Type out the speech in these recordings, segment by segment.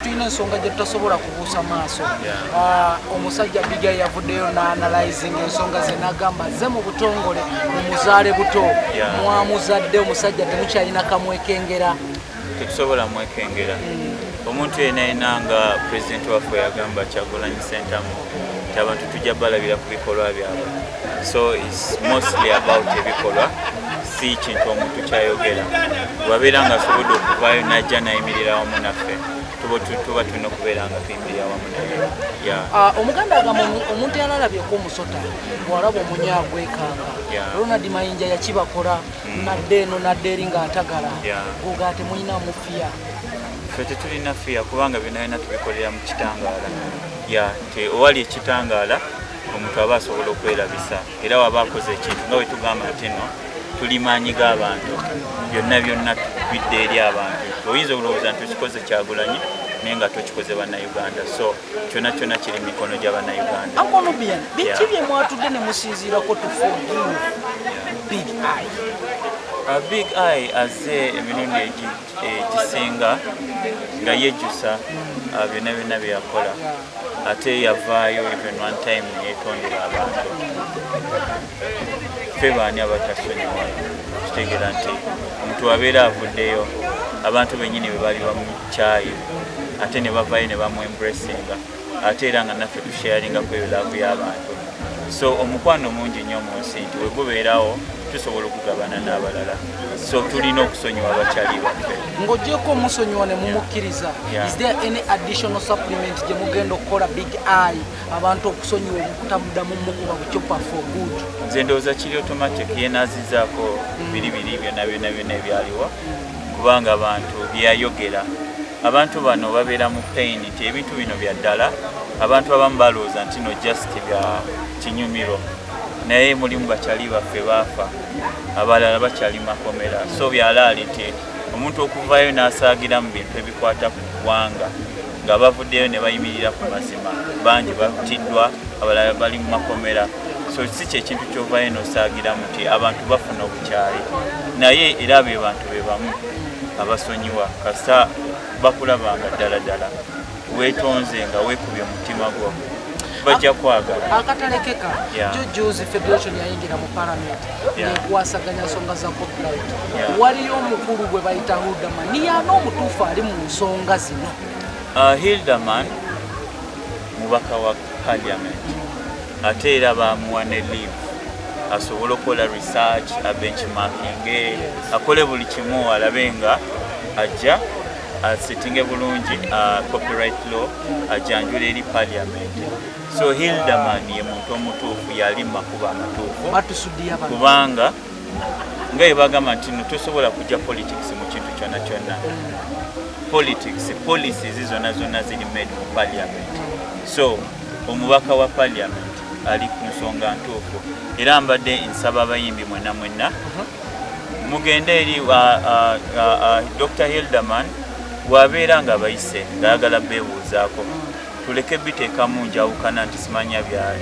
Tulina ensonga gye tutasobola kubuusa maaso. Omusajja Big Eye yavuddeyo n'analyzing ensonga ze, n'agamba ze mu butongole mumuzaale buto. Mwamuzadde omusajja, temukyalina kamwekengera. Tetusobola mwekengera. Omuntu yenna yenna, nga pulezidenti waffe yagamba, Kyagulanyi Sentamu, nti abantu tujja balabira ku bikolwa byabwe. So it's mostly about ebikolwa, si kintu omuntu kyayogera. Wabeera nga asobodde okuvaayo najja nayimirira wamu naffe, tuba tulina okubeera nga tuyimirira wamu naye, yeah. Omuganda agamba omuntu yalalabyeko omusota bw'alaba omunya agwekanga. Ronald Mayinja yakibakola, nadde eno nadde eri ng'atagala. Goga temulinamu fear? Ffe tetulina fear, kubanga byonna byonna tubikolera mu kitangaala. Ya, nti owali ekitangaala omuntu aba asobola okwerabisa, era waba akoze ekintu nga bwe tugamba nti no tuli maanyi g'abantu, byonna byonna bidde eri abantu. Oyinza okulowooza nti okikoze Kyagulanyi, naye nga tokikoze Bannayuganda. So kyonna kyonna kiri mu mikono gya Bannayuganda. Uncle Nubian, biki bye mwatudde ne musinziirako to forgive Big Eye? Big Eye azze emirundi egisinga nga yejjusa byonna byonna bye yakola, ate yavaayo even one time neyetondera abantu. Ffe baani abatasonyiwa? Kitegeera nti omuntu wabeera avuddeyo, abantu bennyini be bali bamukyaye, ate ne bavaayo ne bamuembracinga, ate era nga naffe tusharinga ku eyo love y'abantu. So omukwano mungi nnyo mu nsi, nti we gubeerawo tusobola okugabana n'abalala. So tulina okusonyiwa abakyali baffe. Ng'ogyeko omusonyiwa ne mumukkiriza, is there any additional supplement gye mugenda okukola Big Eye, abantu okusonyiwa obukutamuddamu mukuba bucupa for good? Nze ndowooza kiri automatic, yenazizaako biri biri byonna byonna byonna ebyaliwo, kubanga abantu byeyayogera, abantu bano babeera mu pain nti ebintu bino bya ddala. Abantu abamu balowooza nti no just bya kinyumiro, naye mulimu bakyali baffe baafa, abalala bakyali makomera. So byalaali nti omuntu okuvaayo n'asaagira mu bintu ebikwata ku ggwanga, nga bavuddeyo ne bayimirira ku mazima, bangi batiddwa, abalala bali mu makomera. So si kyekintu kyovaayo n'osaagiramu nti abantu bafuna obukyayi, naye era be bantu be bamu abasonyiwa kasita bakulaba nga ddala ddala weetonze, nga weekubye omutima gwo, bajja kwagala. Akatalekeka. Jujuzi federation yayingira mu parliament ng'ekwasaganya nsonga za copyright. Waliyo omukulu gwe bayita Hilderman, niyaana omutuufu ali mu nsonga zino? Hilderman mubaka wa parliament, ate era bamuwa ne leave asobole okukola research, abenchmarking, akole buli kimu, alabe nga ajja asettinge bulungi copyright law, ajanjula eri parliament. So Hilderman ye muntu omutuufu, yali mu makubo amatuufu. Batusudiya bano. Kubanga nga bwe bagamba nti no tosobola kujja politics mu kintu kyonna kyonna. Politics, policies zonna zonna ziri made mu parliament. So omubaka wa parliament ali ku nsonga ntuufu, era mbadde nsaba abayimbi mwenna mwenna mugende eri Dr Hilderman. Bw'abeera nga bayise ng'ayagala beebuuzaako, tuleke biteekamu njawukana nti simanya bya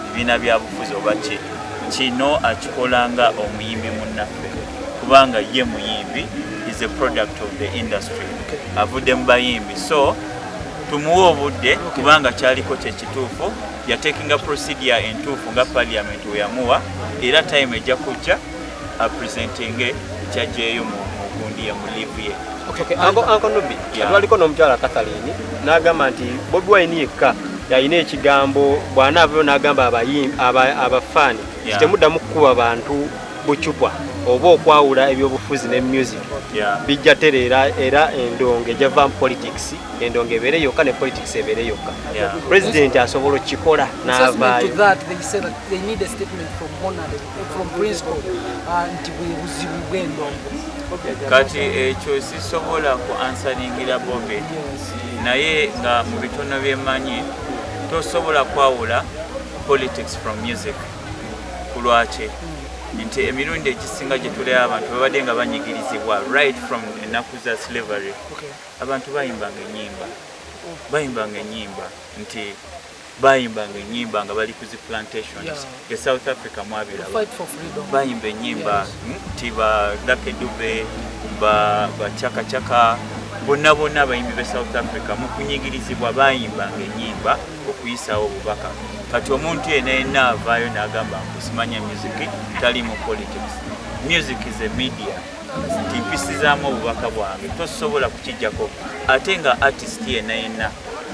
bibiina bya bufuzi oba ki. Kino akikola nga omuyimbi munnaffe, kubanga ye muyimbi, is a product of the industry, avudde mu bayimbi. So tumuwe obudde, kubanga kyaliko kyekituufu, yatekinga procedure entuufu nga parliament we yamuwa, era time ejja kujja apresentinge kyajjeeyo mu gundi ye, mu leave ye. Okay, Uncle Nubi, twaliko n'omukyala Catherine n'agamba nti Bobi Wine yekka yalina ekigambo, bw'anaavayo n'agamba abafaani temuddamu kukuba bantu bucupa oba okwawula ebyobufuzi ne music, bijja tereera, era endongo ejava mu politics, endongo ebeere yokka ne politics ebeere yokka. President asobola okukikola n'avaayo. That they say that they need a statement from Honorable, from principal, nti bwe buzibu bw'endongo. Kati ekyo sisobola ku answeringira Bobi, naye nga mu bitono byemmanyi, tosobola kwawula politics from music. Ku lwaki nti emirundi egisinga gye tulaba abantu babadde nga banyigirizibwa right from ennaku za slavery, abantu bayimbanga ennyimba, bayimbanga ennyimba nti bayimbanga ennyimba nga bali ku zi plantations. E South Africa mwabiraba. Fight for freedom. Bayimba ennyimba nti ba Lucky Dube, ba Chaka Chaka, Bonna bonna abayimbi be South Africa mu kunyigirizibwa bayimbanga ennyimba okuyisaawo obubaka. Kati omuntu yenna yenna avaayo n'agamba nkusimanya music tali mu politics. Music is a media, nti mpisizaamu obubaka bwange, tosobola kukijjako. Ate nga artist yenna yenna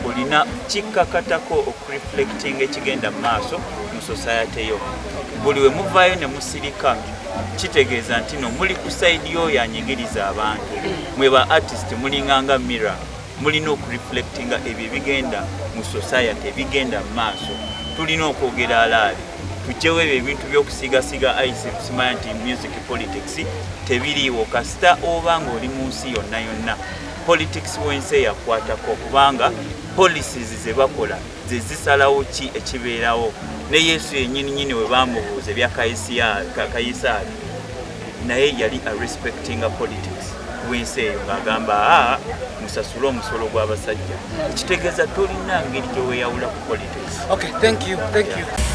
olina kikkakatako okureflectinga ekigenda mu maaso mu society yo. Buli we muvaayo ne musirika, kitegeeza nti no muli ku side y'oyo anyigiriza abantu. Mwe ba artist mulinganga mirror, mulina okureflectinga ebyo ebigenda mu society, ebigenda mu maaso. Tulina okwogera alaali, tugyewo ebyo ebintu by'okusigasiga ice, simanya nti music politics tebiriiwo. Kasita oba ng'oli mu nsi yonna yonna, politics w'ensi eyakwatako, kubanga policies ze bakola ze zisalawo ki ekibeerawo. Ne Yesu yennyini nyini we bamubuuza ebya Kayisaali, naye yali arespectinga politics w'ensi eyo, ng'agamba, "Aa, musasule omusolo gw'abasajja." Ekitegeeza tolina ngeri gye weeyawula ku politics. Okay, thank you, thank you.